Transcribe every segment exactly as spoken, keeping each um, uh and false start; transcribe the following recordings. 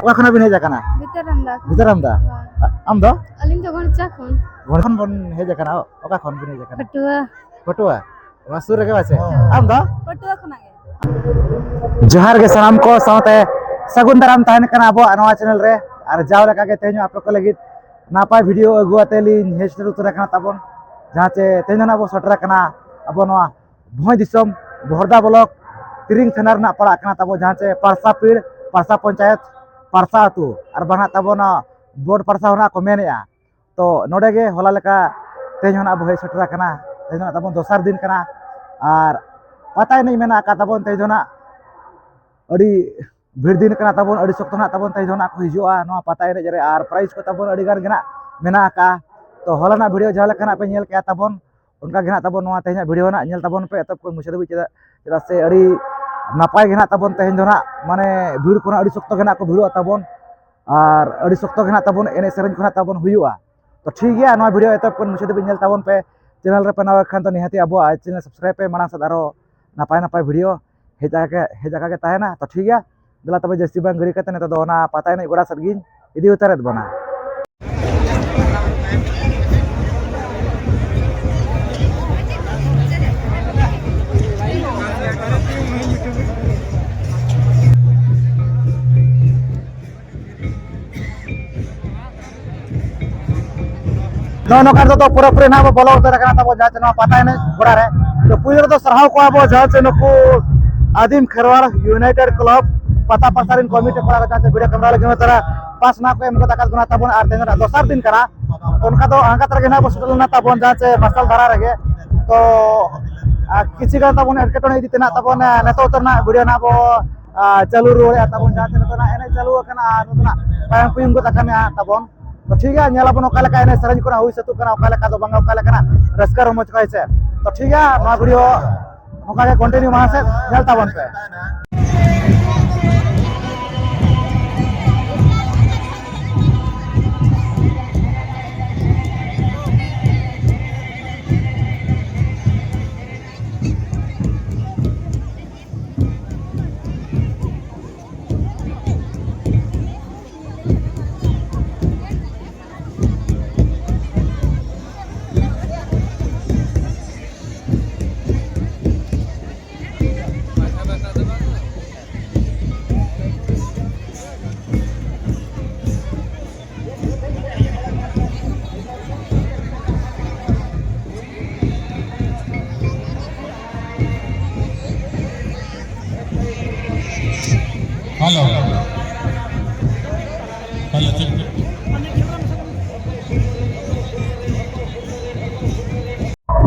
ᱚᱠᱟ ᱠᱷᱚᱱᱟᱜ ᱵᱤᱱ ᱦᱮᱡ ᱟᱠᱟᱱᱟ? ᱵᱤᱛᱟᱨᱟᱢᱫᱟ ᱠᱷᱚᱱ᱾ ᱵᱤᱛᱟᱨᱟᱢᱫᱟ? ᱦᱳᱭ᱾ ᱟ-, ᱟᱢ ᱫᱚ? ᱟᱹᱞᱤᱧ ᱫᱚ ᱜᱚᱲᱪᱟ ᱠᱷᱚᱱ᱾ ᱜᱚᱲᱪᱟ ᱠᱷᱚᱱ ᱵᱚᱱ ᱦᱮᱡ ᱟᱠᱟᱱᱟ᱾ ᱚᱠᱟ ᱠᱷᱚᱱ ᱵᱤᱱ ᱦᱮᱡ ᱟᱠᱟᱱᱟ? ᱯᱟᱹᱴᱩᱣᱟᱹ᱾ ᱯᱟᱹᱴᱩᱣᱟᱹ? ᱚᱱᱟ ᱥᱩᱨ ᱨᱮᱜᱮ ᱵᱟᱪᱮ? ᱟᱢ ᱫᱚ? ᱯᱟᱹᱴᱩᱣᱟᱹ ᱠᱷᱚᱱᱟᱜ ᱜᱮ᱾ ᱡᱚᱦᱟᱨ ᱜᱮ ᱥᱟᱱᱟᱢ ᱠᱚ ᱥᱟᱶᱛᱮ ᱥᱟᱹᱜᱩᱱ ᱫᱟᱨᱟᱢ ᱛᱟᱦᱮᱱ ᱠᱟᱱᱟ ᱟᱵᱚᱣᱟᱜ ᱱᱚᱣᱟ channel ᱨᱮ᱾ ᱟᱨ ᱡᱟᱣ ᱞᱮᱠᱟ ᱜᱮ ᱛᱮᱦᱮᱧ ᱦᱚᱸ ᱟᱯᱮ ᱠᱚ ᱞᱟᱹᱜᱤᱫ ᱱᱟᱯᱟᱭ video ᱟᱹᱜᱩ ᱟᱛᱮ ᱞᱤᱧ ᱦᱮᱡ ᱥᱮᱴᱮᱨ ᱩᱛᱟᱹᱨ ᱟᱠᱟᱱᱟ ᱛᱟᱵᱚᱱ᱾ ᱡᱟᱦᱟᱸ ᱪᱮ ᱛᱮᱦᱮᱧ ᱫᱚ ᱱᱟᱜ ᱵᱚ ᱥᱮᱴᱮᱨ ᱟᱠᱟᱱᱟ ᱟᱵᱚ ᱱᱚᱣᱟ ᱵᱷᱚᱸᱡᱽ ᱫᱤᱥᱚᱢ ᱵᱚᱦᱚᱲᱫᱟ block ᱛᱤᱨᱤᱝ ᱛᱷᱟᱱᱟ ᱨᱮᱱᱟᱜ ᱯᱟᱲᱟᱜ ᱠᱟᱱᱟ ᱛᱟᱵᱚ, ᱡᱟᱦᱟᱸ ᱪᱮ ᱯᱟᱨᱥᱟ ᱯᱤᱲ, ᱯᱟᱨᱥᱟ ᱯᱚᱧᱪᱟᱭᱮᱛ, ᱯᱟᱨᱥᱟ ᱟᱹᱛᱩ, ᱟᱨ ᱵᱟᱝ ᱦᱟᱸᱜ ᱛᱟᱵᱚ ᱱᱚᱣᱟ ᱵᱳᱨᱰ ᱯᱟᱨᱥᱟ ᱦᱚᱸ ᱱᱟᱜ ᱠᱚ ᱢᱮᱱᱮᱜᱼᱟ᱾ ᱛᱚ ᱱᱚᱰᱮ ᱜᱮ ᱦᱚᱞᱟ ᱞᱮᱠᱟ ᱛᱮᱦᱮᱧ ᱦᱚᱸ ᱱᱟᱜ ᱵᱚ ᱦᱮᱡ ᱥᱮᱴᱮᱨ ᱟᱠᱟᱱᱟ᱾ ᱛᱮᱦᱮᱧ ᱦᱚᱸ ᱱᱟᱜ ᱛᱟᱵᱚᱱ ᱫᱚᱥᱟᱨ ᱫᱤᱱ ᱠᱟᱱᱟ᱾ ᱟᱨ ᱯᱟᱛᱟ ᱮᱱᱮᱡ ᱢᱮᱱᱟᱜ ᱟᱠᱟᱫ ᱛᱟᱵᱚᱱ ᱛᱮᱦᱮᱧ ᱫᱚ ᱱᱟᱜ ᱟᱹᱰᱤ ᱵᱷᱤᱲ ᱫᱤᱱ ᱠᱟᱱᱟ ᱛᱟᱵᱚᱱ, ᱟᱹᱰᱤ ᱥᱚᱠᱛᱚ ᱱᱟᱜ ᱛᱟᱵᱚᱱ ᱛᱮᱦᱮᱧ ᱫᱚ ᱱᱟᱜ ᱠᱚ ᱦᱤᱡᱩᱜᱼᱟ ᱱᱚᱣᱟ ᱯᱟᱛᱟ ᱮᱱᱮᱡ ᱨᱮ᱾ ᱟᱨ prize ᱠᱚ ᱛᱟᱵᱚᱱ ᱟᱹᱰᱤ ᱜᱟᱱ ᱜᱮ ᱱᱟᱜ ᱢᱮᱱᱟᱜ ᱟᱠᱟᱫᱼᱟ᱾ ᱛᱚ ᱦᱚᱞᱟᱱᱟᱜ video ᱡᱟᱦᱟᱸ ᱞᱮᱠᱟ ᱱᱟᱜ ᱯᱮ ᱧᱮᱞ ᱠᱮᱜᱼᱟ ᱛᱟᱵᱚᱱ, ᱚᱱᱠᱟ ᱜᱮ ᱱᱟᱜ ᱛᱟᱵᱚᱱ ᱱᱚᱣᱟ ᱛᱮᱦᱮᱧᱟᱜ video ᱱᱟᱜ ᱧᱮᱞ ᱛᱟᱵᱚᱱ ᱯᱮ ᱮᱛᱚᱦᱚᱵ ᱠᱷᱚᱱ ᱢᱩᱪᱟᱹᱫ ᱫᱷᱟᱹᱵᱤᱡ᱾ ᱪᱮᱫᱟᱜ, ᱪᱮᱫᱟᱜ ᱥᱮ ᱟᱹᱰᱤ ᱱᱟᱯᱟᱭ ᱜᱮ ᱱᱟᱜ ᱛᱟᱵᱚᱱ ᱛᱮᱦᱮᱧ ᱫᱚ ᱱᱟᱜ, ᱢᱟᱱᱮ, ᱵᱷᱤᱲ ᱠᱚ ᱱᱟᱜ ᱟᱹᱰᱤ ᱥᱚᱠᱛᱚ ᱜᱮ ᱱᱟᱜ ᱠᱚ ᱵᱷᱤᱲᱚᱜᱼᱟ ᱛᱟᱵᱚᱱ᱾ ᱟᱨ ᱟᱹᱰᱤ ᱥᱚᱠᱛᱚ ᱜᱮ ᱱᱟᱜ ᱛᱟᱵᱚᱱ ᱮᱱᱮᱡ ᱥᱮᱨᱮᱧ ᱠᱚ ᱱᱟᱜ ᱛᱟᱵᱚᱱ ᱦᱩᱭᱩᱜᱼᱟ᱾ ᱛᱚ ᱴᱷᱤᱠ ᱜᱮᱭᱟ, ᱱᱚᱣᱟ video ᱮᱛᱚᱦᱚᱵ ᱠᱷᱚᱱ ᱢᱩᱪᱟᱹᱫ ᱫᱷᱟᱹᱵᱤᱡ ᱧᱮᱞ ᱛᱟᱵᱚᱱ ᱯᱮ᱾ Channel ᱨᱮ ᱯᱮ ᱱᱟᱣᱟ ᱠᱷᱟᱱ ᱫᱚ ᱱᱤᱦᱟᱹᱛᱤ ᱟᱵᱚᱣᱟᱜ channel subscribe ᱯᱮ, ᱢᱟᱲᱟᱝ ᱥᱮᱫ ᱟᱨᱚ ᱱᱟᱯᱟᱭ ᱱᱟᱯᱟᱭ video ᱦᱮᱡ ᱟᱠᱟ ᱦᱮᱡ ᱟᱠᱟ ᱜᱮ ᱛᱟᱦᱮᱱᱟ᱾ ᱛᱚ ᱴᱷᱤᱠ ᱜᱮᱭᱟ, ᱫᱮᱞᱟ ᱛᱚᱵᱮ ᱡᱟᱹᱥᱛᱤ ᱵᱟᱝ ᱜᱷᱟᱹᱲᱤ ᱠᱟᱛᱮ ᱱᱤᱛᱚᱜ ᱫᱚ ᱚᱱᱟ ᱯᱟᱛᱟ ᱮᱱᱮᱡ ᱜᱚᱰᱟ ᱥᱮᱫ ᱜᱤᱧ ᱤᱫᱤ ᱩᱛᱟᱹᱨᱮᱫ ᱵᱚᱱᱟ᱾ ᱱᱚᱜᱼᱚ ᱱᱚᱝᱠᱟ ᱱᱤᱛᱚᱜ ᱫᱚ ᱯᱩᱨᱟᱹᱯᱩᱨᱤ ᱱᱟᱦᱟᱜ ᱵᱚ ᱵᱚᱞᱚ ᱩᱛᱟᱹᱨ ᱟᱠᱟᱱᱟ ᱛᱟᱵᱚ ᱡᱟᱦᱟᱸ ᱪᱮ ᱱᱚᱣᱟ ᱯᱟᱛᱟ ᱮᱱᱮᱡ ᱜᱚᱰᱟ ᱨᱮ᱾ ᱛᱚ ᱯᱩᱭᱞᱩ ᱨᱮᱫᱚ ᱥᱟᱨᱦᱟᱣ ᱠᱚᱣᱟ ᱵᱚ ᱡᱟᱦᱟᱸ ᱪᱮ ᱱᱩᱠᱩ ᱟᱹᱫᱤᱢ ᱠᱷᱮᱨᱣᱟᱲ United Club ᱯᱟᱛᱟ ᱯᱟᱥᱟ ᱨᱮᱱ committee ᱠᱚᱲᱟ ᱠᱚ ᱡᱟᱦᱟᱸ ᱪᱮ video camera ᱞᱟᱹᱜᱤᱫ ᱦᱚᱸ ᱛᱟᱨᱟ pass ᱱᱟᱦᱟᱜ ᱠᱚ ᱮᱢ ᱜᱚᱫ ᱟᱠᱟᱫ ᱵᱚᱱᱟ ᱛᱟᱵᱚᱱ᱾ ᱟᱨ ᱛᱮᱦᱮᱧ ᱫᱚ ᱫᱚᱥᱟᱨ ᱫᱤᱱ ᱠᱟᱱᱟ, ᱚᱱᱠᱟ ᱫᱚ ᱟᱸᱜᱟᱛ ᱨᱮᱜᱮ ᱱᱟᱦᱟᱜ ᱵᱚ ᱥᱮᱴᱮᱨ ᱞᱮᱱᱟ ᱛᱟᱵᱚᱱ ᱡᱟᱦᱟᱸ ᱪᱮ ᱢᱟᱨᱥᱟᱞ ᱫᱷᱟᱨᱟ ᱨᱮᱜᱮ᱾ ᱛᱚ ᱟᱨ ᱠᱤᱪᱷᱩ ᱜᱟᱱ ᱛᱟᱵᱚᱱ ᱮᱴᱠᱮᱴᱚᱬᱮ ᱤᱫᱤ ᱛᱮ ᱱᱟᱦᱟᱜ ᱛᱟᱵᱚᱱ, ᱮ, ᱱᱤᱛᱚᱜ ᱩᱛᱟᱹᱨ ᱱᱟᱦᱟᱜ video ᱱᱟᱦᱟᱜ ᱵᱚ, ᱟ, ᱪᱟᱹᱞᱩ ᱨᱩᱣᱟᱹᱲᱮᱫᱼᱟ ᱛᱟᱵᱚᱱ ᱡᱟᱦᱟᱸ ᱪᱮ ᱱᱤᱛᱚᱜ ᱱᱟᱦᱟᱜ ᱮᱱᱮᱡ ᱪᱟᱹᱞᱩ ᱟᱠᱟᱱᱟ ᱟᱨ ᱱᱤᱛᱚᱜ ᱱᱟᱦᱟᱜ ᱯᱟᱭᱟᱝ ᱯᱩᱭᱩᱝ ᱜᱚᱫ ᱟᱠᱟᱱᱟ ᱛᱟᱵᱚᱱ᱾ ᱛᱚ ᱴᱷᱤᱠ ᱜᱮᱭᱟ, ᱧᱮᱞ ᱟᱵᱚᱱ ᱚᱠᱟ ᱞᱮᱠᱟ ᱮᱱᱮᱡ ᱥᱮᱨᱮᱧ ᱠᱚ ᱱᱟᱦᱟᱜ ᱦᱩᱭ ᱥᱟᱹᱛᱚᱜ ᱠᱟᱱᱟ, ᱚᱠᱟ ᱞᱮᱠᱟ ᱫᱚ ᱵᱟᱝᱟ, ᱚᱠᱟ ᱞᱮᱠᱟᱱᱟᱜ ᱨᱟᱹᱥᱠᱟᱹ ᱨᱚᱢᱚᱡᱽ ᱠᱚ, ᱦᱮᱸ ᱥᱮ᱾ ᱛᱚ ᱴᱷᱤᱠ ᱜᱮᱭᱟ, ᱱᱚᱣᱟ video ᱱᱚᱝᱠᱟ ᱜᱮ continue ᱢᱟᱲᱟᱝ ᱥᱮᱫ ᱧᱮᱞ ᱛᱟᱵᱚᱱ ᱯᱮ᱾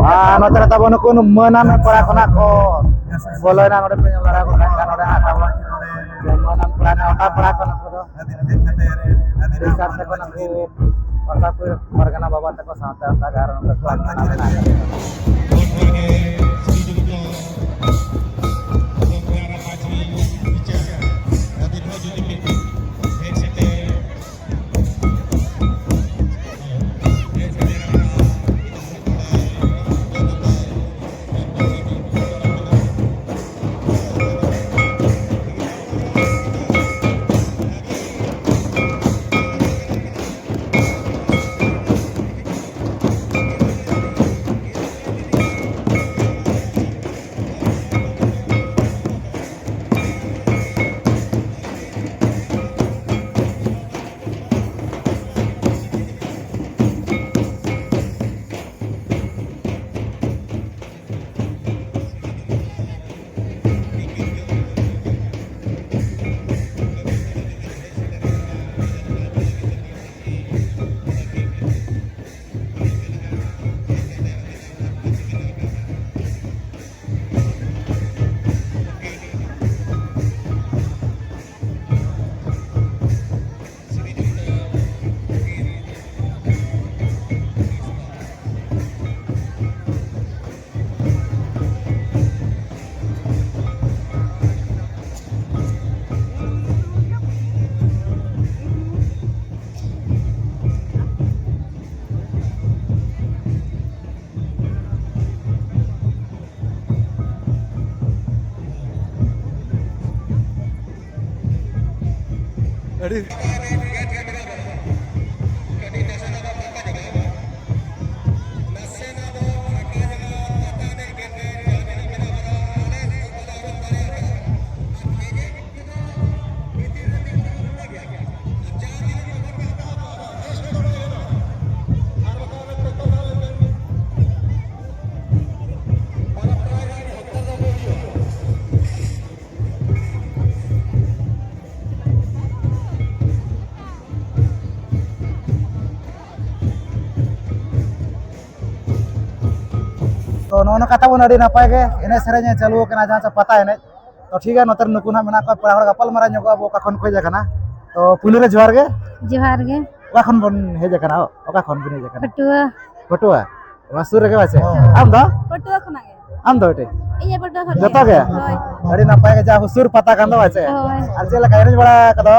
ᱟᱨ ᱱᱚᱛᱮ ᱨᱮ ᱛᱟᱵᱚᱱ ᱱᱩᱠᱩ ᱢᱟᱹᱱᱟᱱ ᱯᱟᱲᱟ ᱠᱷᱚᱱᱟᱜ ᱠᱚ ᱵᱚᱞᱚᱭᱮᱱᱟ᱾ ᱱᱚᱰᱮ ᱯᱮ ᱧᱮᱞ ᱫᱟᱲᱮᱭᱟᱠᱚ ᱠᱟᱱ ᱜᱮᱭᱟ, ᱱᱚᱰᱮ ᱦᱟᱸᱜ ᱛᱟᱵᱚᱱ ᱢᱟᱹᱱᱟᱱ ᱯᱟᱲᱟ ᱨᱮᱱᱟᱜ ᱚᱠᱟ ᱯᱟᱲᱟ ᱠᱷᱚᱱ ᱱᱩᱠᱩ ᱫᱚ ᱥᱟᱨ ᱛᱮᱠᱚ ᱱᱩᱠᱩ ᱯᱟᱴᱟᱯᱩᱨ ᱯᱟᱨᱜᱟᱱᱟ ᱵᱟᱵᱟ ᱛᱟᱠᱚ ᱥᱟᱶᱛᱮ ᱚᱱᱠᱟ ᱜᱮ ᱟᱨ ᱱᱚᱛᱮ ᱠᱚ ᱢᱟᱱᱟᱣ ᱢᱮᱱᱟᱜ ᱟᱠᱟᱫᱟ᱾ ᱟᱹᱰᱤ ᱱᱚᱜᱼᱚ ᱱᱚᱝᱠᱟ ᱛᱟᱵᱚᱱ ᱟᱹᱰᱤ ᱱᱟᱯᱟᱭ ᱜᱮ ᱮᱱᱮᱡ ᱥᱮᱨᱮᱧ ᱮ ᱪᱟᱹᱞᱩ ᱟᱠᱟᱱᱟ, ᱡᱟᱦᱟᱸ ᱪᱮ ᱯᱟᱛᱟ ᱮᱱᱮᱡ᱾ ᱛᱚ ᱴᱷᱤᱠ ᱜᱮᱭᱟ, ᱱᱚᱛᱮ ᱨᱮ ᱱᱩᱠᱩ ᱱᱟᱦᱟᱜ ᱢᱮᱱᱟᱜ ᱠᱚᱣᱟ, ᱯᱮᱲᱟ ᱦᱚᱲ ᱜᱟᱯᱟᱞ ᱢᱟᱨᱟᱣ ᱧᱚᱜᱚᱜ ᱟᱵᱚ, ᱚᱠᱟ ᱠᱷᱚᱱ ᱠᱚ ᱦᱮᱡ ᱟᱠᱟᱱᱟ᱾ ᱛᱚ ᱯᱩᱭᱞᱩ ᱨᱮ ᱡᱚᱦᱟᱨ ᱜᱮ᱾ ᱡᱚᱦᱟᱨ ᱜᱮ᱾ ᱚᱠᱟ ᱠᱷᱚᱱ ᱵᱚᱱ ᱦᱮᱡ ᱟᱠᱟᱱᱟ? ᱚᱠᱟ ᱠᱷᱚᱱ ᱵᱤᱱ ᱦᱮᱡ ᱟᱠᱟᱱᱟ? ᱯᱟᱹᱴᱩᱣᱟᱹ᱾ ᱯᱟᱹᱴᱩᱣᱟᱹ? ᱱᱚᱣᱟ ᱥᱩᱨ ᱨᱮᱜᱮ ᱵᱟᱪᱮ? ᱟᱢ ᱫᱚ? ᱯᱟᱹᱴᱩᱣᱟᱹ ᱠᱷᱚᱱᱟᱜ ᱜᱮ᱾ ᱟᱢ ᱫᱚ ᱵᱤᱴᱤ? ᱤᱧ ᱦᱚᱸ ᱯᱟᱹᱴᱩᱣᱟᱹ ᱠᱷᱚᱱ ᱡᱚᱛᱚ ᱜᱮ? ᱦᱳᱭ᱾ ᱟᱹᱰᱤ ᱱᱟᱯᱟᱭ ᱜᱮ, ᱡᱟ ᱦᱩᱥᱩᱨ ᱯᱟᱛᱟ ᱠᱟᱱ ᱫᱚ ᱵᱟᱪᱮ? ᱦᱳᱭ᱾ ᱟᱨ ᱪᱮᱫ ᱞᱮᱠᱟ ᱮᱱᱮᱡ ᱵᱟᱲᱟ ᱠᱚᱫᱚ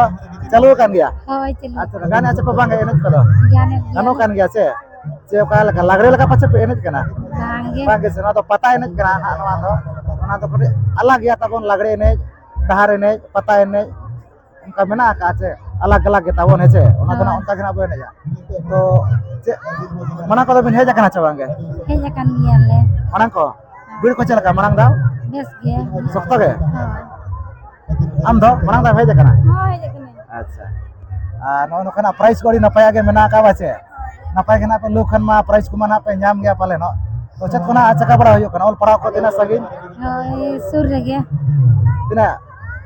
ᱪᱟᱹᱞᱩ ᱟᱠᱟᱱ ᱜᱮᱭᱟ? ᱦᱳᱭ, ᱪᱟᱹᱞᱩ᱾ ᱟᱪᱪᱷᱟ, ᱜᱟᱱᱮᱫ ᱟᱪᱮ ᱯᱮ ᱵᱟᱝ ᱮᱱᱮᱡ ᱠᱚᱫᱚ? ᱜᱟᱱᱮᱫ ᱜᱮᱭᱟ᱾ ᱜᱟᱱᱚᱜ ᱠᱟᱱ ᱜᱮᱭᱟ ᱪᱮ? ᱪᱮ ᱚᱠᱟ ᱞᱮᱠᱟ ᱞᱟᱜᱽᱲᱮ ᱞᱮᱠᱟ ᱯᱟᱪᱮ ᱯᱮ ᱮᱱᱮᱡ ᱠᱟᱱᱟ? ᱵᱟᱝ ᱜᱮ᱾ ᱵᱟᱝ ᱜᱮ ᱥᱮ, ᱱᱚᱣᱟ ᱫᱚ ᱯᱟᱛᱟ ᱮᱱᱮᱡ ᱠᱟᱱᱟ ᱱᱟᱦᱟᱜ, ᱱᱚᱣᱟ ᱫᱚ, ᱚᱱᱟ ᱫᱚ ᱠᱟᱹᱴᱤᱡ ᱟᱞᱟᱜᱽ ᱜᱮᱭᱟ ᱛᱟᱵᱚᱱ, ᱞᱟᱜᱽᱲᱮ ᱮᱱᱮᱡ, ᱰᱟᱦᱟᱨ ᱮᱱᱮᱡ, ᱯᱟᱛᱟ ᱮᱱᱮᱡ, ᱚᱱᱠᱟ ᱢᱮᱱᱟᱜ ᱟᱠᱟᱫᱼᱟ ᱪᱮ? ᱟᱞᱟᱜᱽ ᱟᱞᱟᱜᱽ ᱜᱮ ᱛᱟᱵᱚᱱ, ᱦᱮᱸ ᱪᱮ? ᱚᱱᱟ ᱫᱚ ᱱᱟᱦᱟᱜ ᱦᱳᱭ᱾ ᱚᱱᱠᱟ ᱜᱮ ᱱᱟᱦᱟᱜ ᱵᱚ ᱮᱱᱮᱡᱼᱟ᱾ ᱛᱚ ᱪᱮᱫ ᱢᱟᱲᱟᱝ ᱠᱚᱫᱚ ᱵᱤᱱ ᱦᱮᱡ ᱟᱠᱟᱱᱟ ᱪᱮ ᱵᱟᱝ ᱜᱮ? ᱦᱮᱡ ᱟᱠᱟᱱ ᱜᱮᱭᱟᱞᱮ᱾ ᱢᱟᱲᱟᱝ ᱠᱚ? ᱵᱷᱤᱲ ᱠᱚ ᱪᱮᱫ ᱞᱮᱠᱟ ᱢᱟᱲᱟᱝ ᱫᱷᱟᱣ? ᱵᱮᱥ ᱜᱮ᱾ ᱥᱚᱠᱛᱚ ᱜᱮ? ᱦᱳᱭ᱾ ᱟᱢ ᱫᱚ ᱢᱟᱲᱟᱝ ᱫᱷᱟᱣ ᱦᱮᱡ ᱟᱠᱟᱱᱟ? ᱦᱳᱭ, ᱦᱮᱡ ᱟᱠᱟᱱᱟᱹᱧ᱾ ᱟᱪᱪᱷᱟ᱾ ᱟᱨ ᱱᱚᱜᱼᱚᱭ ᱱᱚᱝᱠᱟᱱᱟᱜ ᱯᱨᱟᱭᱤᱡᱽ ᱠᱚ ᱟᱹᱰᱤ ᱱᱟᱯᱟᱭᱟᱜ ᱜᱮ ᱢᱮᱱᱟᱜ ᱟᱠᱟᱫ ᱵᱟ ᱪᱮ? ᱱᱟᱯᱟᱭ ᱜᱮ ᱱᱟᱦᱟᱜ ᱯᱮ ᱞᱩ ᱠᱷᱟᱱ ᱢᱟ ᱯᱨᱟᱭᱤᱡᱽ ᱠᱚᱢᱟ ᱱᱟᱦᱟᱜ ᱯᱮ ᱧᱟᱢ ᱜᱮᱭᱟ ᱯᱟᱞᱮᱱᱚᱜ᱾ ᱛᱚ ᱪᱮᱫ ᱠᱚ ᱱᱟᱦᱟᱜ ᱪᱮᱠᱟ ᱵᱟᱲᱟ ᱦᱩᱭᱩᱜ ᱠᱟᱱᱟ? ᱚᱞ ᱯᱟᱲᱦᱟᱣ ᱠᱚ ᱛᱤᱱᱟᱹᱜ ᱥᱟᱺᱜᱤᱧ? ᱦᱳᱭ, ᱥᱩᱨ ᱨᱮᱜᱮ᱾ ᱛᱤᱱᱟᱹᱜ?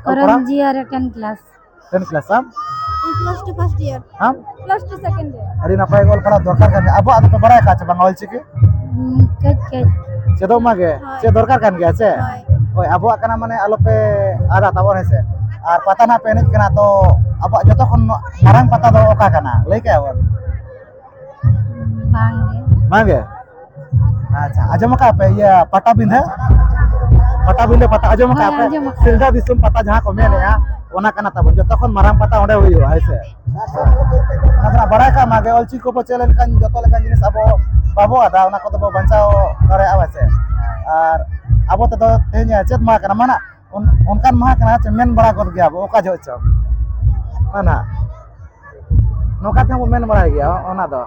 ᱚᱞ ᱯᱟᱲᱦᱟᱣ? ᱠᱚᱨᱚᱱᱡᱤᱭᱟ ᱨᱮ ten class᱾ ten class ᱟᱢ? ᱤᱧ plus two first year᱾ ᱟᱢ? Plus two second year᱾ ᱟᱹᱰᱤ ᱱᱟᱯᱟᱭ ᱜᱮ ᱚᱞ ᱯᱟᱲᱦᱟᱣ ᱫᱚᱨᱠᱟᱨ ᱠᱟᱱ ᱜᱮᱭᱟ᱾ ᱟᱵᱚᱣᱟᱜ ᱫᱚᱯᱮ ᱵᱟᱲᱟᱭ ᱟᱠᱟᱫ ᱪᱮ ᱵᱟᱝ ᱚᱞ ᱪᱤᱠᱤ? ᱦᱩᱸ, ᱠᱟᱹᱡ ᱠᱟᱹᱡ᱾ ᱪᱮᱫᱚᱜ ᱢᱟ ᱜᱮ᱾ ᱦᱳᱭ᱾ ᱪᱮᱫ ᱫᱚᱨᱠᱟᱨ ᱠᱟᱱ ᱜᱮᱭᱟ ᱥᱮ? ᱦᱳᱭ᱾ ᱦᱳᱭ, ᱟᱵᱚᱣᱟᱜ ᱠᱟᱱᱟ ᱢᱟᱱᱮ ᱟᱞᱚᱯᱮ ᱟᱫᱟ ᱛᱟᱵᱚᱱ, ᱦᱮᱸ ᱥᱮ? ᱟᱨ ᱯᱟᱛᱟ ᱱᱟᱦᱟᱜ ᱯᱮ ᱮᱱᱮᱡ ᱠᱟᱱᱟ, ᱛᱚ ᱟᱵᱚᱣᱟᱜ ᱡᱚᱛᱚ ᱠᱷᱚᱱ ᱢᱟᱨᱟᱝ ᱯᱟᱛᱟ ᱫᱚ ᱚᱠᱟ ᱠᱟᱱᱟ? ᱞᱟᱹᱭ ᱠᱮᱜᱼᱟ ᱵᱚᱱ? ᱵᱟᱝ ᱜᱮ᱾ ᱵᱟᱝ ᱜᱮ? ᱟᱪᱪᱷᱟ, ᱟᱸᱡᱚᱢ ᱟᱠᱟᱫ ᱯᱮ ᱤᱭᱟᱹ ᱯᱟᱴᱟᱵᱤᱸᱫᱷᱟᱹ? ᱯᱟᱴᱟᱵᱤᱸᱫᱷᱟᱹ ᱯᱟᱛᱟ ᱟᱸᱡᱚᱢ ᱟᱠᱟᱫ ᱦᱳᱭ, ᱯᱮ? ᱟᱸᱡᱚᱢ ᱟᱠᱟᱫ᱾ ᱥᱤᱞᱫᱟᱹ ᱫᱤᱥᱚᱢ ᱯᱟᱛᱟ ᱡᱟᱦᱟᱸ ᱠᱚ ᱢᱮᱱᱮᱜᱼᱟ, ᱚᱱᱟ ᱠᱟᱱᱟ ᱛᱟᱵᱚᱱ᱾ ᱡᱚᱛᱚ ᱠᱷᱚᱱ ᱢᱟᱨᱟᱝ ᱯᱟᱛᱟ ᱚᱸᱰᱮ ᱦᱩᱭᱩᱜᱼᱟ, ᱦᱮᱸ ᱥᱮ? ᱚᱱᱟ ᱫᱚ ᱱᱟᱜ ᱵᱟᱲᱟᱭ ᱠᱟᱜ ᱢᱟ ᱜᱮ, ᱚᱞᱪᱤᱠᱤ ᱠᱚᱵᱚ ᱪᱮᱫ ᱞᱮᱱᱠᱷᱟᱱ ᱡᱚᱛᱚ ᱞᱮᱠᱟᱱ ᱡᱤᱱᱤᱥ ᱟᱵᱚ ᱵᱟᱵᱚ ᱟᱫᱟ, ᱚᱱᱟ ᱠᱚᱫᱚ ᱵᱚ ᱵᱟᱧᱪᱟᱣ ᱫᱟᱲᱮᱭᱟᱜᱼᱟ, ᱦᱮᱸ ᱥᱮ? ᱟᱨ ᱟᱵᱚ ᱛᱮᱫᱚ ᱛᱮᱦᱮᱧ ᱪᱮᱫ ᱢᱟᱦᱟ ᱠᱟᱱᱟ? ᱢᱟᱱᱟ ᱚᱱ-, ᱚᱱᱠᱟᱱ ᱢᱟᱦᱟ ᱠᱟᱱᱟ ᱪᱮ ᱢᱮᱱ ᱵᱟᱲᱟ ᱜᱚᱫ ᱜᱮᱭᱟ ᱵᱚ ᱚᱠᱟ ᱡᱚᱦᱚᱜ ᱪᱚᱝ᱾ ᱚᱱᱟ ᱱᱚᱝᱠᱟ ᱛᱮᱦᱚᱸ ᱵᱚ ᱢᱮᱱ ᱵᱟᱲᱟᱭ ᱜᱮᱭᱟ ᱚᱱᱟ ᱫᱚ᱾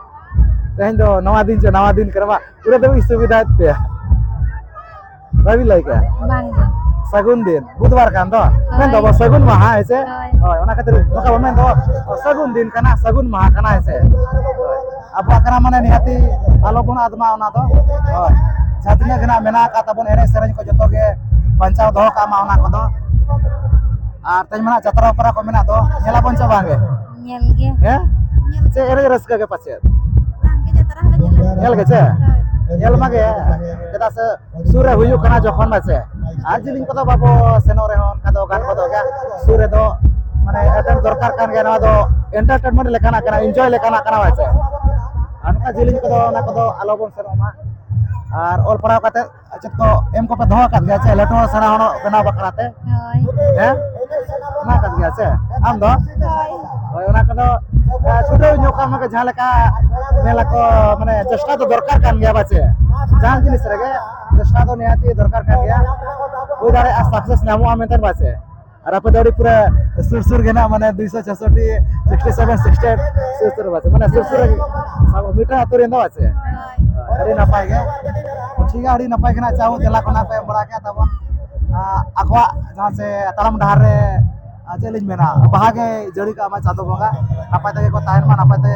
ᱛᱮᱦᱮᱧ ᱫᱚ ᱱᱟᱣᱟ ᱫᱤᱱ ᱪᱮ ᱱᱟᱣᱟ ᱫᱤᱱ ᱠᱟᱱᱟ ᱵᱟ, ᱯᱩᱨᱟᱹ ᱫᱚ ᱥᱩᱵᱤᱫᱷᱟᱭᱮᱫ ᱯᱮᱭᱟ᱾ ᱵᱟᱹᱵᱤᱱ ᱞᱟᱹᱭ ᱠᱮᱜᱼᱟ? ᱵᱟᱝ ᱜᱮ᱾ ᱥᱟᱹᱜᱩᱱ ᱫᱤᱱ, ᱵᱩᱫᱷᱵᱟᱨ ᱠᱟᱱ ᱫᱚ᱾ ᱦᱳᱭ᱾ ᱢᱮᱱ ᱫᱚ ᱥᱟᱹᱜᱩᱱ ᱢᱟᱦᱟ, ᱦᱮᱸ ᱥᱮ? ᱦᱳᱭ᱾ ᱦᱳᱭ, ᱚᱱᱟ ᱠᱷᱟᱹᱛᱤᱨ ᱱᱚᱝᱠᱟ ᱵᱚ ᱢᱮᱱ ᱫᱚ, ᱥᱟᱹᱜᱩᱱ ᱫᱤᱱ ᱠᱟᱱᱟ, ᱥᱟᱹᱜᱩᱱ ᱢᱟᱦᱟ ᱠᱟᱱᱟ, ᱦᱮᱸ ᱥᱮ? ᱟᱵᱚᱣᱟᱜ ᱠᱟᱱᱟ ᱢᱟᱱᱮ ᱱᱤᱦᱟᱹᱛᱤ ᱟᱞᱚ ᱵᱚᱱ ᱟᱫ ᱢᱟ ᱚᱱᱟ ᱫᱚ᱾ ᱦᱳᱭ᱾ ᱡᱟᱦᱟᱸ ᱛᱤᱱᱟᱹᱜ ᱜᱮ ᱱᱟᱜ ᱢᱮᱱᱟᱜ ᱟᱠᱟᱫ ᱛᱟᱵᱚᱱ ᱮᱱᱮᱡ ᱥᱮᱨᱮᱧ ᱠᱚ ᱡᱚᱛᱚ ᱜᱮ ᱵᱟᱧᱪᱟᱣ ᱫᱚᱦᱚ ᱠᱟᱜ ᱢᱟ ᱚᱱᱟ ᱠᱚᱫᱚ᱾ ᱟᱨ ᱛᱮᱦᱮᱧ ᱢᱟ ᱱᱟᱜ ᱡᱟᱛᱨᱟ ᱚᱯᱮᱨᱟ ᱠᱚ ᱢᱮᱱᱟᱜ ᱫᱚ, ᱧᱮᱞ ᱟᱵᱚᱱ ᱪᱮ ᱵᱟᱝ ᱜᱮ? ᱧᱮᱞ ᱜᱮ᱾ ᱦᱮᱸ? ᱧᱮᱞ ᱪᱮᱫ ᱜᱮ᱾ ᱮᱱᱮᱡ ᱨᱟᱹᱥᱠᱟᱹ ᱜᱮ ᱯᱟᱪᱮᱫ? ᱵᱟᱝ ᱜᱮ, ᱡᱟᱛᱨᱟ ᱦᱚᱸᱞᱮ ᱧᱮᱞᱟ᱾ ᱧᱮᱞ ᱜᱮ ᱪᱮ? ᱦᱳᱭ᱾ ᱧᱮᱞ ᱢᱟᱜᱮ, ᱪᱮᱫᱟᱜ ᱥᱮ ᱥᱩᱨ ᱨᱮ ᱦᱩᱭᱩᱜ ᱠᱟᱱᱟ ᱡᱚᱠᱷᱚᱱ, ᱵᱟᱪᱮ᱾ ᱟᱨ ᱡᱤᱞᱤᱧ ᱠᱚᱫᱚ ᱵᱟᱵᱚ ᱥᱮᱱᱚᱜ ᱨᱮᱦᱚᱸ ᱚᱱᱠᱟ ᱫᱚ ᱜᱟᱱ ᱜᱚᱫᱚᱜ ᱜᱮᱭᱟ᱾ ᱥᱩᱨ ᱨᱮᱫᱚ ᱢᱟᱱᱮ ᱮᱴᱮᱱᱰ ᱫᱚᱨᱠᱟᱨ ᱠᱟᱱ ᱜᱮᱭᱟ᱾ ᱱᱚᱣᱟ ᱫᱚ ᱮᱱᱴᱟᱨᱴᱮᱱᱢᱮᱱᱴ ᱞᱮᱠᱟᱱᱟᱜ ᱠᱟᱱᱟ, ᱮᱱᱡᱚᱭ ᱞᱮᱠᱟᱱᱟᱜ ᱠᱟᱱᱟ, ᱵᱟᱪᱮ᱾ ᱟᱨ ᱱᱚᱝᱠᱟ ᱡᱤᱞᱤᱧ ᱠᱚᱫᱚ, ᱚᱱᱟ ᱠᱚᱫᱚ ᱟᱞᱚ ᱵᱚᱱ ᱥᱮᱱᱚᱜ ᱢᱟ᱾ ᱟᱨ ᱚᱞ ᱯᱟᱲᱦᱟᱣ ᱠᱟᱛᱮ ᱪᱮᱫ ᱠᱚ ᱮᱢ ᱠᱚᱯᱮ ᱫᱚᱦᱚ ᱟᱠᱟᱫ ᱜᱮᱭᱟ ᱪᱮ, ᱞᱟᱹᱴᱩ ᱥᱮᱬᱟ ᱦᱚᱲ ᱵᱮᱱᱟᱣ ᱵᱟᱠᱷᱨᱟ ᱛᱮ? ᱦᱳᱭ᱾ ᱦᱮᱸ? ᱚᱱᱟ ᱠᱟᱱ ᱜᱮᱭᱟ ᱥᱮ? ᱟᱢ ᱫᱚ? ᱦᱳᱭ᱾ ᱦᱳᱭ, ᱚᱱᱟ ᱠᱚᱫᱚ, ᱟᱸ, ᱪᱷᱩᱴᱟᱹᱣ ᱧᱚᱜ ᱠᱟᱜ ᱢᱮ, ᱡᱟᱦᱟᱸ ᱞᱮᱠᱟ ᱢᱮᱱ ᱟᱠᱚ, ᱢᱟᱱᱮ, ᱪᱮᱥᱴᱟ ᱫᱚ ᱫᱚᱨᱠᱟᱨ ᱠᱟᱱ ᱜᱮᱭᱟ, ᱵᱟᱪᱮ? ᱡᱟᱦᱟᱟᱱ ᱡᱤᱱᱤᱥ ᱨᱮᱜᱮ ᱪᱮᱥᱴᱟ ᱫᱚ ᱱᱤᱦᱟᱹᱛᱤ ᱫᱚᱨᱠᱟᱨ ᱠᱟᱱ ᱜᱮᱭᱟ᱾ ᱦᱩᱭ ᱫᱟᱲᱮᱭᱟᱜᱼᱟ, ᱥᱟᱠᱥᱮᱥ ᱧᱟᱢᱚᱜᱼᱟ ᱢᱮᱱᱛᱮ, ᱵᱟᱪᱮ? ᱟᱨ ᱟᱯᱮ ᱫᱚ ᱟᱹᱰᱤ ᱯᱩᱨᱟᱹ ᱥᱩᱨ ᱥᱩᱨ ᱜᱮ ᱱᱟᱜ, ᱢᱟᱱᱮ, ᱫᱩᱭᱥᱚ ᱪᱷᱚᱥᱚᱴᱤ, ᱥᱤᱠᱥᱴᱤ ᱥᱮᱵᱷᱮᱱ, ᱥᱤᱠᱥᱴᱤ ᱮᱭᱤᱴ, ᱥᱩᱨ ᱥᱩᱨ, ᱵᱟᱪᱮ? ᱢᱟᱱᱮ, ᱥᱩᱨ ᱥᱩᱨ ᱨᱮ ᱥᱟᱵ ᱢᱤᱫᱴᱟᱝ ᱟᱹᱛᱩ ᱨᱮᱱ ᱫᱚ, ᱵᱟᱪᱮ? ᱦᱳᱭ᱾ ᱟᱹᱰᱤ ᱱᱟᱯᱟᱭ ᱜᱮ᱾ ᱴᱷᱤᱠ ᱜᱮᱭᱟ, ᱟᱹᱰᱤ ᱱᱟᱯᱟᱭ ᱜᱮ ᱱᱟᱜ, ᱪᱟ ᱛᱮᱞᱟ ᱠᱚ ᱱᱟᱜ ᱯᱮ ᱮᱢ ᱵᱟᱲᱟ ᱠᱮᱫ ᱛᱟᱵᱚᱱ᱾ ᱟᱸ, ᱟᱠᱚᱣᱟᱜ ᱡᱟᱦᱟᱸ ᱥᱮ ᱛᱟᱲᱟᱢ ᱰᱟᱦᱟᱨ ᱨᱮ, ᱟᱸ, ᱪᱮᱫ ᱞᱤᱧ ᱢᱮᱱᱟ, ᱵᱟᱦᱟ ᱜᱮ ᱡᱟᱹᱲᱤ ᱠᱟᱜ ᱢᱟ ᱪᱟᱸᱫᱚ ᱵᱚᱸᱜᱟ, ᱱᱟᱯᱟᱭ ᱛᱮᱜᱮ ᱠᱚ ᱛᱟᱦᱮᱱ ᱢᱟ, ᱱᱟᱯᱟᱭ ᱛᱮ,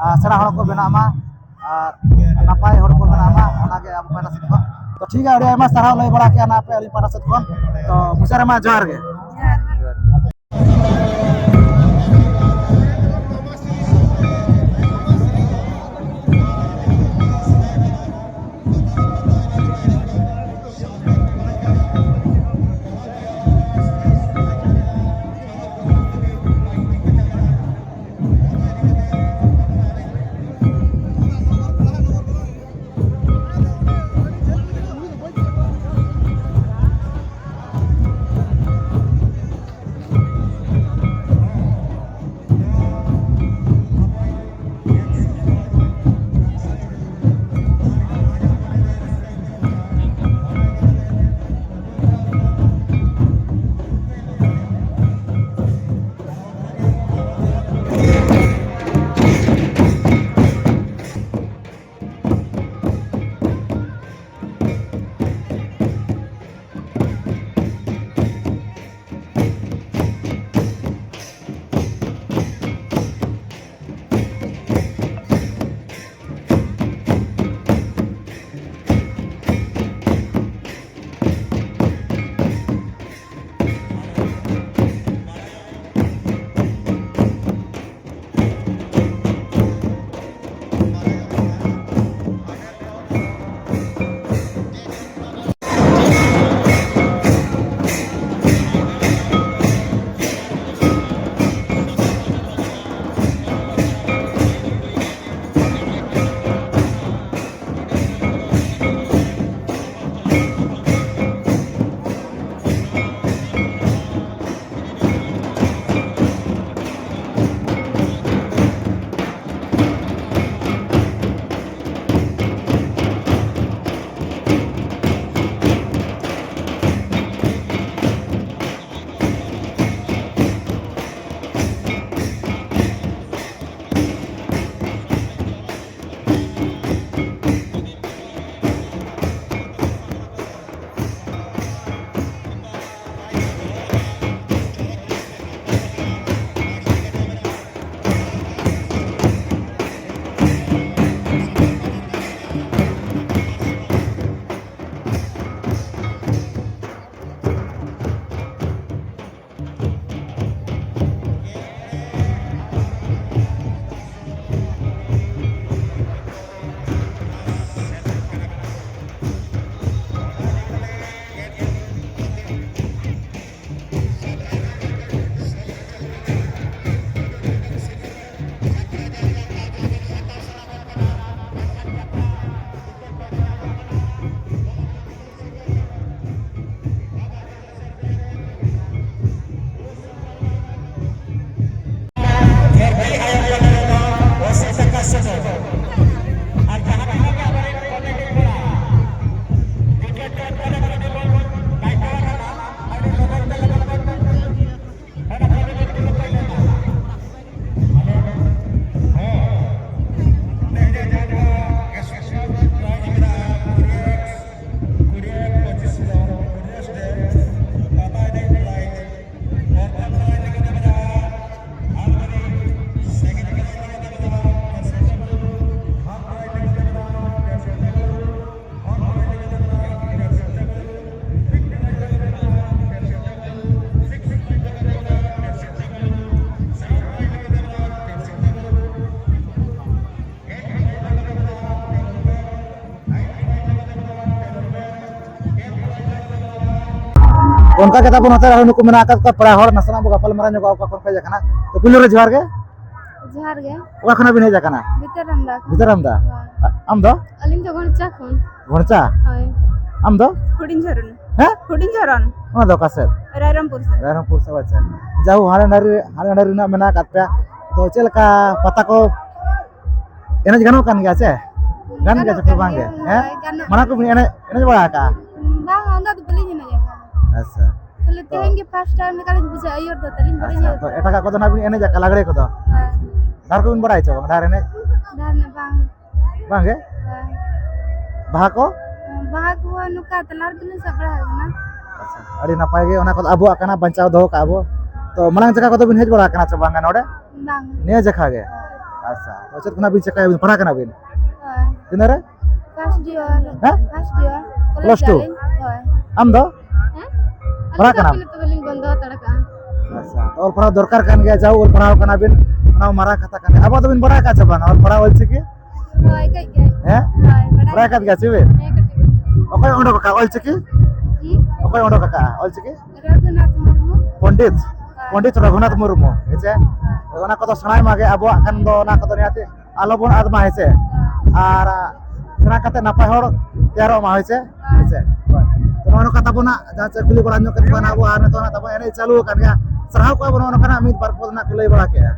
ᱟᱸ, ᱥᱮᱬᱟ ᱦᱚᱲ ᱠᱚ ᱵᱮᱱᱟᱜ ᱢᱟ, ᱟᱨ ᱱᱟᱯᱟᱭ ᱦᱚᱲ ᱠᱚ ᱵᱮᱱᱟᱜ ᱢᱟ, ᱚᱱᱟᱜᱮ ᱟᱵᱚ ᱯᱟᱦᱴᱟ ᱥᱮᱫ ᱠᱷᱚᱱ᱾ ᱛᱚ ᱴᱷᱤᱠ ᱜᱮᱭᱟ, ᱟᱹᱰᱤ ᱟᱭᱢᱟ ᱥᱟᱨᱦᱟᱣ ᱞᱟᱹᱭ ᱵᱟᱲᱟ ᱠᱮᱜᱼᱟ ᱱᱟᱜ ᱯᱮ ᱟᱹᱞᱤᱧ ᱯᱟᱦᱴᱟ ᱥᱮᱫ ᱠᱷᱚᱱ᱾ ᱛᱚ ᱢᱩᱪᱟᱹᱫ ᱨᱮᱢᱟ ᱡᱚᱦᱟᱨ ᱜᱮ᱾ ᱡᱚᱦᱟᱨ ᱜᱮ᱾ ᱚᱱᱠᱟ ᱜᱮ ᱛᱟᱵᱚᱱ ᱱᱚᱛᱮ ᱨᱮᱦᱚᱸ ᱱᱩᱠᱩ ᱢᱮᱱᱟᱜ ᱟᱠᱟᱫ ᱠᱚᱣᱟ ᱯᱮᱲᱟ ᱦᱚᱲ, ᱱᱟᱥᱮᱱᱟᱜ ᱵᱚ ᱜᱟᱯᱟᱞ ᱢᱟᱨᱟᱣ ᱧᱚᱜᱚᱜᱼᱟ ᱚᱠᱟ ᱠᱷᱚᱱ ᱠᱚ ᱦᱮᱡ ᱟᱠᱟᱱᱟ᱾ ᱛᱚ ᱯᱩᱭᱞᱩ ᱨᱮ ᱡᱚᱦᱟᱨ ᱜᱮ᱾ ᱡᱚᱦᱟᱨ ᱜᱮ᱾ ᱚᱠᱟ ᱠᱷᱚᱱᱟᱜ ᱵᱤᱱ ᱦᱮᱡ ᱟᱠᱟᱱᱟ? ᱵᱷᱤᱛᱟᱹᱨ ᱟᱢᱫᱟ᱾ ᱵᱷᱤᱛᱟᱹᱨ ᱟᱢᱫᱟ? ᱦᱳᱭ᱾ ᱟᱢ ᱫᱚ? ᱟᱹᱞᱤᱧ ᱫᱚ ᱜᱚᱲᱪᱟ ᱠᱷᱚᱱ᱾ ᱜᱚᱲᱪᱟ? ᱦᱳᱭ᱾ ᱟᱢ ᱫᱚ? ᱦᱩᱰᱤᱧ ᱡᱷᱚᱨᱚᱱ᱾ ᱦᱮᱸ? ᱦᱩᱰᱤᱧ ᱡᱷᱚᱨᱚᱱ᱾ ᱚᱱᱟ ᱫᱚ ᱚᱠᱟ ᱥᱮᱫ? ᱨᱟᱭᱨᱚᱝᱯᱩᱨ ᱥᱮᱫ᱾ ᱨᱟᱭᱨᱚᱝᱯᱩᱨ ᱥᱮᱫ, ᱟᱪᱪᱷᱟ᱾ ᱡᱟᱦᱳ, ᱦᱟᱸᱰᱮ ᱱᱟᱰᱮ, ᱦᱟᱸᱰᱮ ᱱᱟᱰᱮ ᱨᱮᱱᱟᱜ ᱢᱮᱱᱟᱜ ᱟᱠᱟᱫ ᱯᱮᱭᱟ᱾ ᱛᱚ ᱪᱮᱫ ᱞᱮᱠᱟ ᱯᱟᱛᱟ ᱠᱚ ᱮᱱᱮᱡ ᱜᱟᱱᱚᱜ ᱠᱟᱱ ᱜᱮᱭᱟ ᱥᱮ? ᱜᱟᱱ ᱜᱮᱭᱟ ᱜᱟᱱᱚᱜ ᱥᱮ ᱠᱟᱱ ᱵᱟᱝ ᱜᱮ? ᱜᱮᱭᱟ, ᱦᱮᱸ? ᱦᱳᱭ, ᱜᱟᱱᱚᱜ ᱢᱟᱲᱟᱝ ᱠᱟᱱ ᱠᱚᱵᱤᱱ ᱜᱮᱭᱟ᱾ ᱮᱱᱮᱡ, ᱮᱱᱮᱡ ᱵᱟᱲᱟ ᱟᱠᱟᱜᱼᱟ? ᱵᱟᱝ, ᱚᱱᱟ ᱫᱚ ᱵᱟᱹᱞᱤᱧ ᱮᱱᱮᱡ ᱟᱠᱟᱫᱟ᱾ ᱟᱪᱪᱷᱟ᱾ ᱠᱷᱟᱹᱞᱤ ᱛᱚ ᱛᱮᱦᱮᱧ ᱜᱮ first time ᱞᱮᱠᱟᱞᱤᱧ ᱵᱩᱡᱷᱟᱹᱣᱟ, ᱤᱭᱟᱹ ᱫᱚ ᱛᱟᱹᱞᱤᱧ ᱵᱟᱹᱞᱤᱧ ᱟᱪᱪᱷᱟ, ᱤᱭᱟᱹ ᱛᱚ ᱮᱴᱟᱜᱟᱜ ᱠᱚᱫᱚ ᱱᱟᱜ ᱵᱤᱱ ᱮᱱᱮᱡ ᱟᱠᱟᱫ ᱞᱟᱜᱽᱲᱮ ᱠᱚᱫᱚ? ᱦᱳᱭ᱾ ᱰᱟᱦᱟᱨ ᱠᱚᱵᱤᱱ ᱵᱟᱲᱟᱭ ᱪᱚ ᱵᱟᱝ, ᱰᱟᱦᱟᱨ ᱮᱱᱮᱡ? ᱰᱟᱦᱟᱨ ᱮᱱᱮᱡ ᱵᱟᱝ᱾ ᱵᱟᱝ ᱜᱮ? ᱦᱳᱭ᱾ ᱵᱟᱦᱟ ᱠᱚ? ᱵᱟᱦᱟ ᱠᱚᱦᱚᱸ ᱱᱚᱝᱠᱟ ᱛᱟᱞᱟ ᱨᱮᱫᱚᱞᱤᱧ ᱥᱟᱵ ᱵᱟᱲᱟ ᱟᱠᱟᱱᱟ᱾ ᱟᱪᱪᱷᱟ, ᱟᱹᱰᱤ ᱱᱟᱯᱟᱭ ᱜᱮ, ᱚᱱᱟ ᱠᱚᱫᱚ ᱟᱵᱚᱣᱟᱜ ᱠᱟᱱᱟ, ᱵᱟᱧᱪᱟᱣ ᱫᱚᱦᱚ ᱠᱟᱜᱼᱟ ᱵᱚ᱾ ᱛᱚ ᱢᱟᱲᱟᱝ ᱡᱟᱭᱜᱟ ᱠᱚᱫᱚ ᱵᱤᱱ ᱦᱮᱡ ᱵᱟᱲᱟ ᱟᱠᱟᱱᱟ ᱪᱮ ᱵᱟᱝᱟ ᱱᱚᱰᱮ? ᱵᱟᱝ᱾ ᱱᱤᱭᱟᱹ ᱡᱟᱭᱜᱟ ᱜᱮ? ᱦᱳᱭ᱾ ᱟᱪᱪᱷᱟ, ᱛᱚ ᱪᱮᱫ ᱠᱷᱚᱱᱟᱜ ᱵᱤᱱ ᱪᱮᱠᱟᱭᱟ, ᱵᱤᱱ ᱯᱟᱲᱦᱟᱜ ᱠᱟᱱᱟ ᱵᱤᱱ? ᱦᱳᱭ᱾ ᱛᱤᱱᱟᱹᱜ ᱨᱮ? First year᱾ ᱦᱮᱸ? First year᱾ Plus two? College ᱪᱟᱞᱟᱜ ᱟᱹᱧ᱾ ᱦᱳᱭ᱾ ᱟᱢ ᱫᱚ? ᱦᱮᱸ? ᱯᱟᱲᱦᱟᱜ ᱟᱹᱞᱤᱧ ᱫᱚ ᱠᱟᱱᱟᱢ? ᱦᱟᱯᱮ ᱱᱤᱛᱚᱜ ᱫᱚᱞᱤᱧ ᱵᱚᱱᱫᱚ ᱦᱟᱛᱟᱲ ᱠᱟᱜᱼᱟ᱾ ᱟᱪᱪᱷᱟ, ᱛᱚ ᱚᱞ ᱯᱟᱲᱦᱟᱣ ᱫᱚᱨᱠᱟᱨ ᱠᱟᱱ ᱜᱮᱭᱟ, ᱡᱟᱣ ᱚᱞ ᱯᱟᱲᱦᱟᱣ ᱠᱟᱱᱟ ᱵᱤᱱ, ᱚᱱᱟ ᱢᱟᱨᱟᱝ ᱠᱟᱛᱷᱟ ᱠᱟᱱ ᱜᱮᱭᱟ᱾ ᱟᱵᱚᱣᱟᱜ ᱫᱚᱵᱤᱱ ᱵᱟᱲᱟᱭ ᱟᱠᱟᱫ ᱪᱮ ᱵᱟᱝᱟ ᱚᱞ ᱯᱟᱲᱦᱟᱣ ᱚᱞ ᱪᱤᱠᱤ? ᱦᱳᱭ, ᱠᱟᱹᱡ ᱠᱟᱹᱡ᱾ ᱦᱮᱸ? ᱦᱳᱭ, ᱵᱟᱲᱟᱭ ᱵᱟᱲᱟᱭ ᱟᱠᱟᱫ ᱜᱮᱭᱟ ᱪᱮ ᱵᱤᱱ? ᱦᱮᱸ, ᱠᱟᱹᱴᱤᱡ ᱠᱟᱹᱴᱤᱡ᱾ ᱚᱠᱚᱭ ᱚᱰᱚᱠ ᱟᱠᱟᱫ ᱚᱞ ᱪᱤᱠᱤ? ᱦᱩᱸ? ᱚᱠᱚᱭ ᱚᱰᱚᱠ ᱟᱠᱟᱫ ᱚᱞ ᱪᱤᱠᱤ? ᱨᱚᱜᱷᱩᱱᱟᱛᱷ ᱢᱩᱨᱢᱩ᱾ ᱯᱚᱱᱰᱤᱛ? ᱦᱳᱭ᱾ ᱯᱚᱱᱰᱤᱛ ᱨᱚᱜᱷᱩᱱᱟᱛᱷ ᱢᱩᱨᱢᱩ, ᱦᱮᱸ ᱪᱮ? ᱦᱳᱭ᱾ ᱚᱱᱟ ᱠᱚᱫᱚ ᱥᱮᱬᱟᱭ ᱢᱟᱜᱮ, ᱟᱵᱚᱣᱟᱜ ᱠᱷᱟᱱ ᱫᱚ ᱚᱱᱟ ᱠᱚᱫᱚ ᱱᱤᱦᱟᱹᱛ ᱟᱞᱚ ᱵᱚᱱ ᱟᱫ ᱢᱟ, ᱦᱮᱸ ᱥᱮ? ᱟᱨ ᱥᱮᱬᱟ ᱠᱟᱛᱮ ᱱᱟᱯᱟᱭ ᱦᱚᱲ ᱛᱮᱭᱟᱨᱚᱜ ᱢᱟ, ᱦᱳᱭ ᱥᱮ? ᱦᱮᱸ ᱥᱮ? ᱛᱚ ᱱᱚᱜᱼᱚ ᱱᱚᱝᱠᱟ ᱛᱟᱵᱚᱱᱟᱜ ᱡᱟᱦᱟᱸ ᱪᱮᱫ ᱠᱩᱞᱤ ᱵᱟᱲᱟ ᱧᱚᱜ ᱠᱮᱫ ᱠᱚᱣᱟ ᱱᱟᱜ ᱟᱵᱚ, ᱟᱨ ᱱᱤᱛᱚᱜ ᱱᱟᱜ ᱛᱟᱵᱚᱱ ᱮᱱᱮᱡ ᱪᱟᱹᱞᱩ ᱟᱠᱟᱱ ᱜᱮᱭᱟ᱾ ᱥᱟᱨᱦᱟᱣ ᱠᱚᱣᱟ ᱵᱚᱱ ᱱᱚᱜᱼᱚ ᱱᱚᱝᱠᱟᱱᱟᱜ ᱢᱤᱫ ᱵᱟᱨ ᱯᱚᱫ ᱱᱟᱜ ᱠᱚ ᱞᱟᱹᱭ ᱵᱟᱲᱟ ᱠᱮᱫᱼᱟ᱾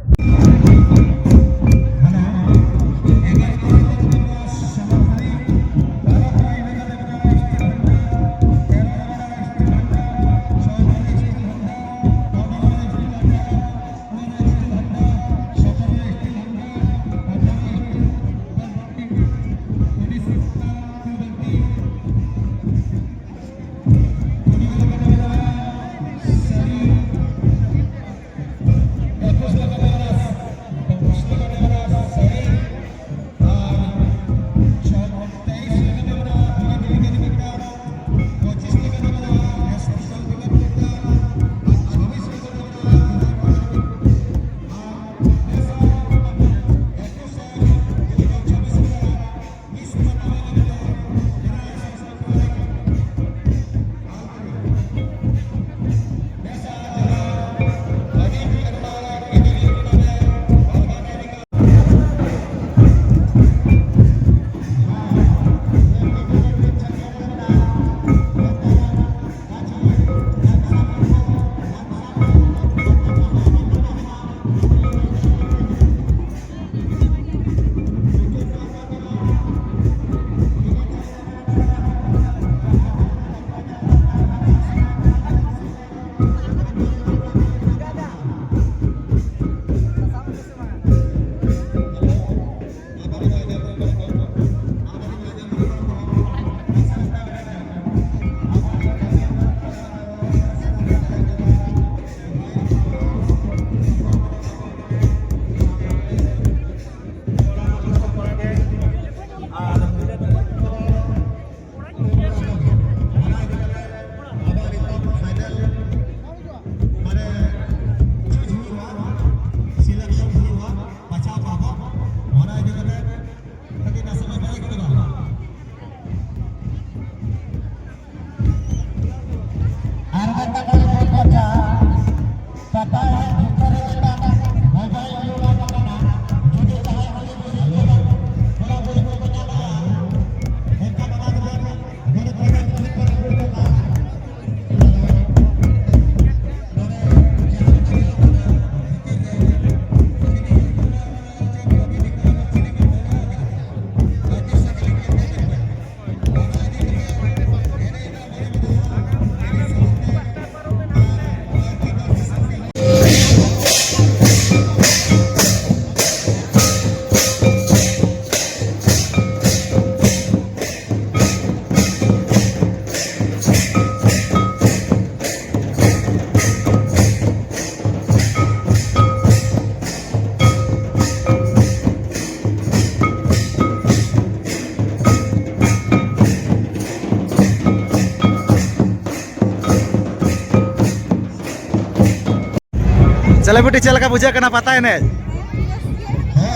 ᱵᱤᱴᱤ, ᱪᱮᱫ ᱞᱮᱠᱟ ᱵᱩᱡᱷᱟᱹᱜ ᱠᱟᱱᱟ ᱯᱟᱛᱟ ᱮᱱᱮᱡ?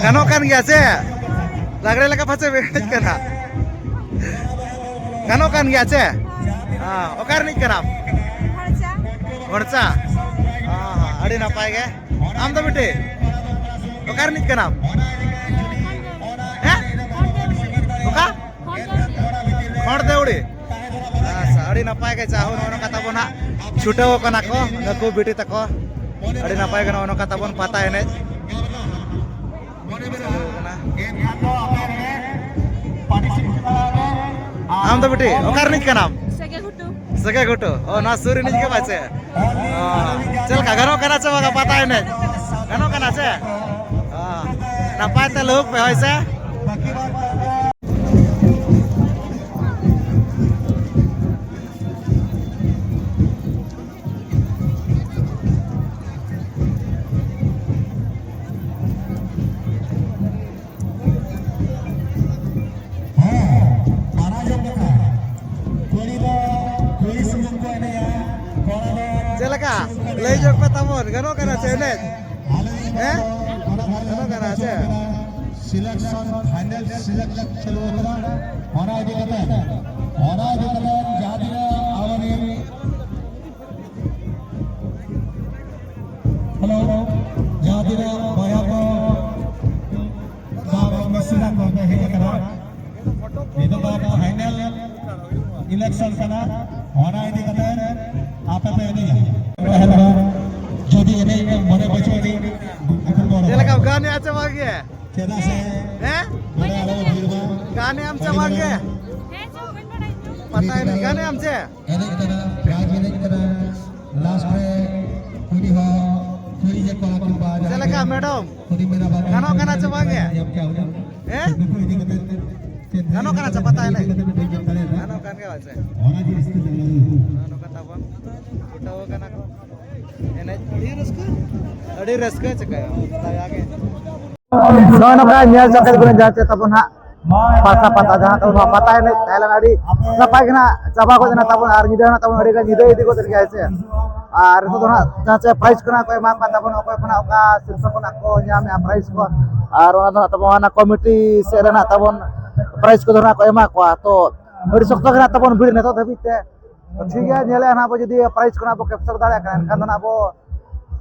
ᱜᱟᱱᱚᱜ ᱠᱟᱱ ᱜᱮᱭᱟ ᱪᱮ? ᱞᱟᱜᱽᱲᱮ ᱞᱮᱠᱟ ᱯᱟᱪᱮ ᱮᱱᱮᱡ ᱠᱟᱱᱟ? ᱜᱟᱱᱚᱜ ᱠᱟᱱ ᱜᱮᱭᱟ ᱪᱮ? ᱦᱮᱸ, ᱚᱠᱟ ᱨᱤᱱᱤᱡ ᱠᱟᱱᱟᱢ? ᱜᱷᱚᱲᱪᱟ᱾ ᱦᱮᱸ, ᱦᱮᱸ, ᱟᱹᱰᱤ ᱱᱟᱯᱟᱭ ᱜᱮ᱾ ᱟᱢ ᱫᱚ ᱵᱤᱴᱤ, ᱚᱠᱟ ᱨᱤᱱᱤᱡ ᱠᱟᱱᱟᱢ? ᱦᱮᱸ? ᱚᱠᱟ? ᱠᱷᱚᱸᱰ ᱫᱮᱣᱲᱤ᱾ ᱟᱪᱪᱷᱟ, ᱟᱹᱰᱤ ᱱᱟᱯᱟᱭ ᱜᱮ, ᱡᱟᱦᱳ, ᱱᱚᱜᱼᱚ ᱱᱚᱝᱠᱟ ᱛᱟᱵᱚᱱ ᱦᱟᱸᱜ ᱪᱷᱩᱴᱟᱹᱣ ᱠᱟᱱᱟ ᱠᱚ ᱱᱩᱠᱩ ᱵᱤᱴᱤ ᱛᱟᱠᱚ᱾ ᱟᱹᱰᱤ ᱱᱟᱯᱟᱭ ᱜᱮ ᱱᱚᱜᱼᱚ ᱱᱚᱝᱠᱟ ᱛᱟᱵᱚᱱ ᱯᱟᱛᱟ ᱮᱱᱮᱡ᱾ ᱟᱢ ᱫᱚ ᱵᱤᱴᱤ, ᱚᱠᱟ ᱨᱤᱱᱤᱡ ᱠᱟᱱᱟᱢ? ᱥᱮᱜᱮ ᱜᱷᱩᱴᱩ᱾ ᱥᱮᱜᱮ ᱜᱷᱩᱴᱩ᱾ ᱚ, ᱱᱚᱣᱟ ᱥᱩᱨ ᱨᱤᱱᱤᱡ ᱜᱮ ᱯᱟᱪᱮ? ᱚ, ᱪᱮᱫ ᱞᱮᱠᱟ, ᱜᱟᱱᱚᱜ ᱠᱟᱱᱟ ᱪᱮ ᱵᱟᱝᱟ ᱯᱟᱛᱟ ᱮᱱᱮᱡ? ᱜᱟᱱᱚᱜ ᱠᱟᱱᱟ ᱪᱮ? ᱚ, ᱱᱟᱯᱟᱭ ᱛᱮ ᱞᱩᱦᱩᱠ ᱯᱮ, ᱦᱳᱭ ᱥᱮ? ᱦᱮᱸ, ᱵᱟᱲᱟᱭ ᱡᱚᱝ ᱠᱟᱛᱷᱟ᱾ ᱠᱩᱲᱤ ᱫᱚ ᱠᱩᱲᱤ ᱥᱩᱢᱩᱝ ᱠᱚ ᱮᱱᱮᱡᱼᱟ, ᱠᱚᱲᱟ ᱫᱚ ᱪᱮᱫ ᱞᱮᱠᱟ? ᱞᱟᱹᱭ ᱧᱚᱜ ᱯᱮ ᱛᱟᱵᱚᱱ, ᱜᱟᱱᱚᱜ ᱠᱟᱱᱟ ᱪᱮ ᱮᱱᱮᱡ? ᱦᱮᱸ? ᱜᱟᱱᱚᱜ ᱠᱟᱱᱟ ᱪᱮ? Selection, final selection ᱪᱟᱹᱞᱩ ᱟᱠᱟᱱᱟ᱾ ᱚᱱᱟ ᱤᱫᱤ ᱠᱟᱛᱮ, ᱚᱱᱟ ᱤᱫᱤ ᱠᱟᱛᱮ ᱡᱟᱦᱟᱸ ᱛᱤᱱᱟᱹᱜ ᱟᱵᱚᱨᱮᱱ ᱦᱮᱞᱳ, ᱡᱟᱦᱟᱸ ᱛᱤᱱᱟᱹᱜ ᱵᱚᱭᱦᱟ ᱠᱚ ᱵᱟᱝ ᱢᱤᱥᱨᱟ ᱠᱚ ᱯᱮ ᱦᱮᱡ ᱟᱠᱟᱱᱟ, ᱱᱤᱛᱚᱜ ᱫᱚ ᱯᱷᱟᱭᱱᱮᱞ ᱤᱞᱮᱠᱥᱚᱱ ᱠᱟᱱᱟ, ᱚᱱᱟ ᱤᱫᱤ ᱠᱟᱛᱮ ᱟᱯᱮ ᱯᱮ ᱮᱱᱮᱡᱟ᱾ ᱡᱩᱫᱤ ᱮᱱᱮᱡ ᱢᱚᱱᱮ ᱵᱟᱹᱪᱩᱜ ᱟᱹᱱᱤᱡ, ᱪᱮᱫ ᱞᱮᱠᱟ ᱜᱟᱱ ᱮᱫᱼᱟ ᱪᱮ ᱵᱟᱝ ᱜᱮ? ᱪᱮᱫᱟᱜ ᱥᱮ ᱦᱮᱸ? ᱱᱚᱰᱮ ᱟᱞᱚ ᱵᱷᱤᱲ ᱢᱟ᱾ ᱜᱟᱱ ᱮᱫ ᱟᱢ ᱪᱮ ᱵᱟᱝ ᱜᱮ? ᱯᱟᱛᱟ ᱮᱱᱮᱡ ᱜᱟᱱ ᱮᱫ ᱟᱢ ᱪᱮ? ᱮᱱᱮᱡ ᱠᱟᱱᱟ, ᱯᱨᱟᱭᱤᱡᱽ ᱮᱱᱮᱡ ᱠᱟᱱᱟ᱾ ᱞᱟᱥᱴ ᱨᱮ ᱠᱩᱲᱤ ᱦᱚᱸ, ᱠᱩᱲᱤ ᱡᱮ ᱠᱚᱲᱟ ᱠᱤᱱ ᱵᱟᱡᱟᱣ ᱪᱮᱫ ᱞᱮᱠᱟ, ᱠᱮᱫ, ᱢᱮᱰᱟᱢ? ᱠᱩᱲᱤ ᱢᱮᱱᱟ ᱵᱟᱝ ᱜᱟᱱᱚᱜ ᱠᱟᱱᱟ ᱪᱮ ᱵᱟᱝ ᱜᱮ? ᱧᱟᱢ ᱠᱮᱫᱼᱟ ᱩᱱᱤ᱾ ᱦᱮᱸ? ᱱᱩᱠᱩ ᱤᱫᱤ ᱠᱟᱛᱮ ᱪᱮᱫ ᱜᱟᱱᱚᱜ ᱠᱟᱱᱟ ᱪᱮ ᱯᱟᱛᱟ ᱮᱱᱮᱡ? ᱤᱫᱤ ᱠᱟᱛᱮ ᱵᱮᱱ ᱧᱟᱢ ᱫᱟᱲᱮᱭᱟᱜᱼᱟ᱾ ᱜᱟᱱᱚᱜ ᱠᱟᱱ ᱜᱮᱭᱟ ᱯᱟᱪᱮ᱾ ᱚᱱᱟ ᱡᱤᱱᱤᱥ ᱛᱮ ᱫᱚ ᱱᱚᱜᱼᱚ ᱱᱚᱝᱠᱟ ᱛᱟᱵᱚᱱ ᱪᱷᱩᱴᱟᱹᱣ ᱠᱟᱱᱟ ᱠᱚ ᱮᱱᱮᱡ᱾ ᱟᱹᱰᱤ ᱨᱟᱹᱥᱠᱟᱹ᱾ ᱟᱹᱰᱤ ᱨᱟᱹᱥᱠᱟᱹ ᱪᱤᱠᱟᱹᱭᱟ? ᱫᱟᱭᱟ ᱜᱮ᱾ ᱱᱚᱜᱼᱚ ᱱᱚᱝᱠᱟ ᱧᱮᱞ ᱠᱟᱛᱮ ᱵᱚᱱ ᱡᱟᱦᱟᱸ ᱪᱮᱫ ᱛᱟᱵᱚᱱ ᱦᱟᱸᱜ ᱯᱟᱛᱟ ᱯᱟᱛᱟ ᱡᱟᱦᱟᱸ ᱛᱟᱵᱚᱱ ᱱᱚᱣᱟ ᱯᱟᱛᱟ ᱮᱱᱮᱡ ᱛᱟᱦᱮᱸ ᱞᱮᱱᱟ, ᱟᱹᱰᱤ ᱱᱟᱯᱟᱭ ᱜᱮ ᱱᱟᱜ ᱪᱟᱵᱟ ᱜᱚᱫ ᱮᱱᱟ ᱛᱟᱵᱚᱱ, ᱟᱨ ᱧᱤᱫᱟᱹ ᱦᱚᱸ ᱛᱟᱵᱚᱱ ᱟᱹᱰᱤ ᱜᱟᱱ ᱧᱤᱫᱟᱹ ᱤᱫᱤ ᱜᱚᱫ ᱮᱱ ᱜᱮᱭᱟ, ᱦᱮᱸ ᱥᱮ᱾ ᱟᱨ ᱱᱤᱛᱚᱜ ᱫᱚ ᱱᱟᱜ ᱡᱟᱦᱟᱸ ᱪᱮ ᱯᱨᱟᱭᱤᱡᱽ ᱠᱚ ᱱᱟᱜ ᱠᱚ ᱮᱢᱟ ᱠᱚᱣᱟ ᱛᱟᱵᱚᱱ, ᱚᱠᱚᱭ ᱠᱷᱚᱱᱟᱜ ᱚᱠᱟ ᱥᱤᱨᱯᱟᱹ ᱠᱷᱚᱱᱟᱜ ᱠᱚ ᱧᱟᱢᱮᱜᱼᱟ ᱯᱨᱟᱭᱤᱡᱽ ᱠᱚ, ᱟᱨ ᱚᱱᱟ ᱫᱚ ᱱᱟᱜ ᱛᱟᱵᱚᱱ ᱚᱱᱟ ᱠᱚᱢᱤᱴᱤ ᱥᱮᱫ ᱨᱮ ᱱᱟᱜ ᱛᱟᱵᱚᱱ ᱯᱨᱟᱭᱤᱡᱽ ᱠᱚᱫᱚ ᱱᱟᱜ ᱠᱚ ᱮᱢᱟ ᱠᱚᱣᱟ᱾ ᱛᱚ ᱟᱹᱰᱤ ᱥᱚᱠᱛᱚ ᱜᱮ ᱱᱟᱜ ᱛᱟᱵᱚᱱ ᱵᱷᱤᱲ ᱱᱤᱛᱚᱜ ᱫᱷᱟᱹᱵᱤᱡ ᱛᱮ᱾ ᱛᱚ ᱴᱷᱤᱠ ᱜᱮᱭᱟ, ᱧᱮᱞᱮᱜᱼᱟ ᱱᱟᱜ ᱵᱚ, ᱡᱩᱫᱤ ᱯᱨᱟᱭᱤᱡᱽ ᱠᱚ ᱱᱟᱜ ᱵᱚ ᱠᱮᱯᱪᱟᱨ ᱫᱟᱲᱮᱭᱟᱜ ᱠᱟᱱᱟ, ᱮᱱᱠᱷᱟᱱ ᱫᱚ ᱱᱟᱜ ᱵᱚ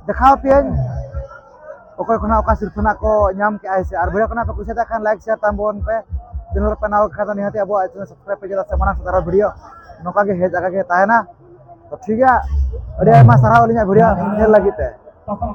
ᱫᱮᱠᱷᱟᱣ ᱯᱮᱭᱟᱹᱧ ᱚᱠᱚᱭ ᱠᱷᱚᱱᱟᱜ ᱚᱠᱟ ᱥᱤᱨᱯᱟᱹ ᱱᱟᱜ ᱠᱚ ᱧᱟᱢ ᱠᱮᱜᱼᱟ, ᱦᱮᱸ ᱥᱮ᱾ ᱟᱨ ᱵᱷᱤᱰᱤᱭᱳ ᱠᱷᱚᱱᱟᱜ ᱯᱮ ᱠᱩᱥᱤᱭᱟᱫᱟ ᱠᱷᱟᱱ ᱞᱟᱭᱤᱠ ᱥᱮᱭᱟᱨ ᱛᱟᱵᱚᱱ ᱯᱮ, ᱪᱮᱱᱮᱞ ᱯᱮ ᱱᱟᱣᱟ ᱠᱷᱟᱱ ᱫᱚ ᱱᱤᱦᱟᱹᱛ ᱟᱵᱚᱣᱟᱜ ᱪᱮᱱᱮᱞ ᱥᱟᱵᱥᱠᱨᱟᱭᱤᱵ ᱯᱮ, ᱪᱮᱫᱟᱜ ᱥᱮ ᱢᱟᱲᱟᱝ ᱥᱮᱫ ᱟᱨᱦᱚᱸ ᱵᱷᱤᱰᱤᱭᱳ ᱱᱚᱝᱠᱟ ᱜᱮ ᱦᱮᱡ ᱟᱠᱟ ᱜᱮ ᱛᱟᱦᱮᱱᱟ᱾ ᱛᱚ ᱴᱷᱤᱠ ᱜᱮᱭᱟ, ᱟᱹᱰᱤ ᱟᱭᱢᱟ ᱥᱟᱨᱦᱟᱣ ᱟᱹᱞᱤᱧᱟᱜ ᱵᱷᱤᱰᱤᱭᱳ ᱧᱮᱞ ᱞᱟᱹᱜᱤᱫ ᱛᱮ᱾